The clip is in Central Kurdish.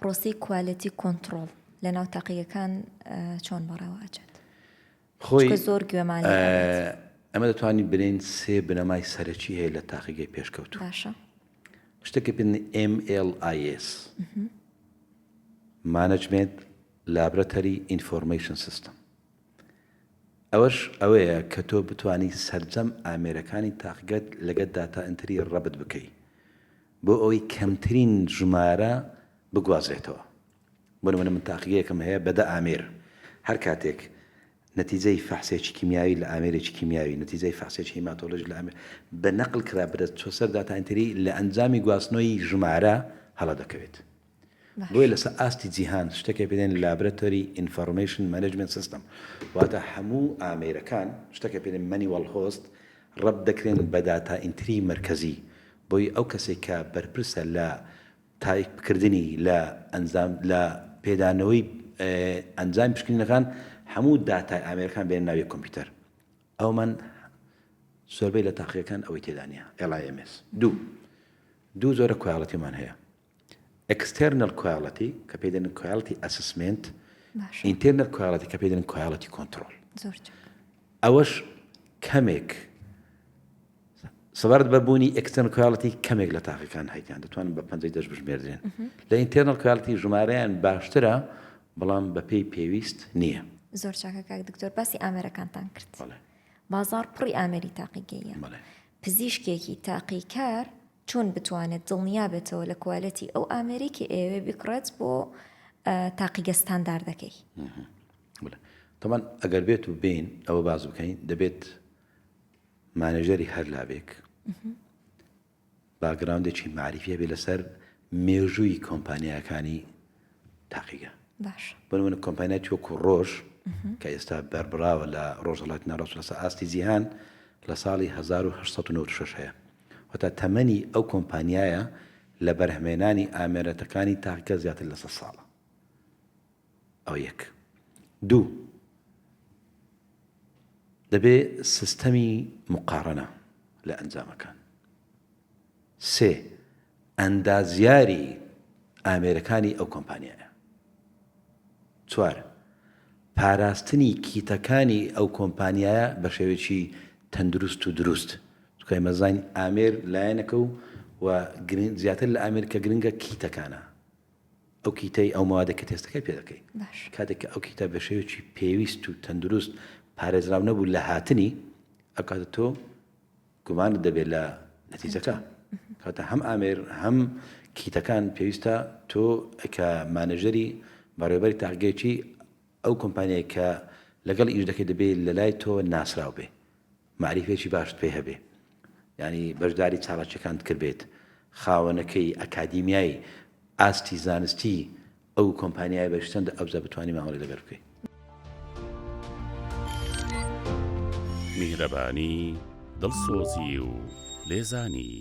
پرۆسەی quality control لەناو تاقیگەکان چۆن بەڕێوە ئەچێت؟ خۆی چونکە زۆر گوێمان لێ ئەبێت. ئەمە دەتوانین بلێین سێ بنەمای سەرەکی هەیە لە تاقیگەی پێشکەوتوو. باشە. شتێک پێ MLIS Management Laboratory Information System ئەوەش ئەوەیە کە تۆ بتانی سەرجەم ئامێرەکانی تاقیگەت لەگەر data entry ڕەبت بکەی بۆ ئەوەی کەمترین ژمارە بگوازرێتەوە. بۆ نمونە من تاقیگەیەکم هەیە بە دە ئامێر، هەر کاتێک نەتیجەی فەحسێکی کیمیاوی لە ئامێرێکی کیمیاوی، نەتیجەی فەحسێکی هیماتۆلۆژی لە ئامێر بە نەقل کرا بدە چۆ سەر data entry لە ئەنجامی گواستنەوەی ژمارە هەڵە دەکەوێت. بۆیە لەسەر ئاستی جیهان شتێک پێ دێن Laboratory Information Management System واتە هەموو ئامێرەکان شتێک پێ دێن manual host ڕەبت دەکرێن بە data entry مەرکەزی بۆی ئەو کەسێک کە بەرپرسە لە تایپکردنی لە ئەنجام لە پێدانەوەی ئەنجامی پشکنینەکان هەموو داتای ئامێرەکان بێنە ناو یەک کۆمپیوتەر ئەومان زۆربەی لە تاقیەکان ئەوەی تێدا نییە LIMS دوو دوو جۆرە quality مان هەیە external quality کە پێی دەن quality assessment internal quality کە پێی دەن quality control ئەوەش کەمێک سەبارەت بە بوونی external quality کەمێک لە تاقیەکان هەیتیان دەتوانن بە پەنجەی دەست بژمێردرێن لە internal quality ژمارەیان باشترە بەڵام بەپێی پێویست نییە. زۆر چاکە کاک دکتۆر باسی ئامێرەکانتان کرد بازاڕ پڕی ئامێری تاقیگەیە پزیشکێکی تاقیکار چۆن بتوانێت دڵنیا بێتەوە لە quality ئەو ئامێرەی کە ئەیەوێ بیکڕێت بۆ تاقیگە ستانداردەکەی؟ تەبعەن ئەگەر بێت و بین ئەوە باس بکەین دەبێت مانێژەری هەر لابێک background ێکی مەعریفی هەبێ لەسەر مێژووی کۆمپانیاکانی تاقیگە باش بۆ نمونە کۆمپانیای وەکو ڕۆژ کە ئێستا بەربراوە لە ڕۆژهەڵاتی ناوەڕاست لەسەر ئاستی جیهان لە ساڵی 1896 هەیە واتە تەمەنی ئەو کۆمپانیایە لە بەرهەمێنانی ئامێرەتەکانی تاقیگە زیاتر لە 100 ساڵە ئەوە یەک. دوو، دەبێ سیستەمی موقارەنە لە ئەنجامەکان. سێ، ئەندازیاری ئامێرەکانی ئەو کۆمپانیایە. چوار، پاراستنی kit ەکانی ئەو کۆمپانیایە بە شێوەیەکی تەندروست و دروست. چونکە ئێمە زانین ئامێر لایەنەکە و و زیاتر لە ئامێر کە گرنگە kit ەکانە. ئەو kit ەی ئەو مەوادە کە تێستەکەی پێ دەکەی کاتێک کە ئەو kit ە بە شێوەیەکی پێویست و تەندروست پارێزراو نەبوو لە هاتنی ئەو کاتە تۆ گومانت دەبێت لە نەتیجەکە کاتە هەم ئامێر هەم kit ەکان پێویستە تۆ کە مانەژەری بەڕێوەبەری تاقیگەیەکی ئەو کۆمپانیای کە لەگەڵ ئیش دەکەی دەبێت لە لای تۆ ناسراو بێ مەعریفەیەکی باشت پێ هەبێ یانی بەشداری چالاکیەکانت کردبێت خاوەنەکەی ئەکادیمیای ئاستی زانستی ئەو کۆمپانیای بەش چەندە ئەوجا بتوانی مامەڵەی لەگەر بکەی. میهرەبانی، دڵسۆزی و لێزانی.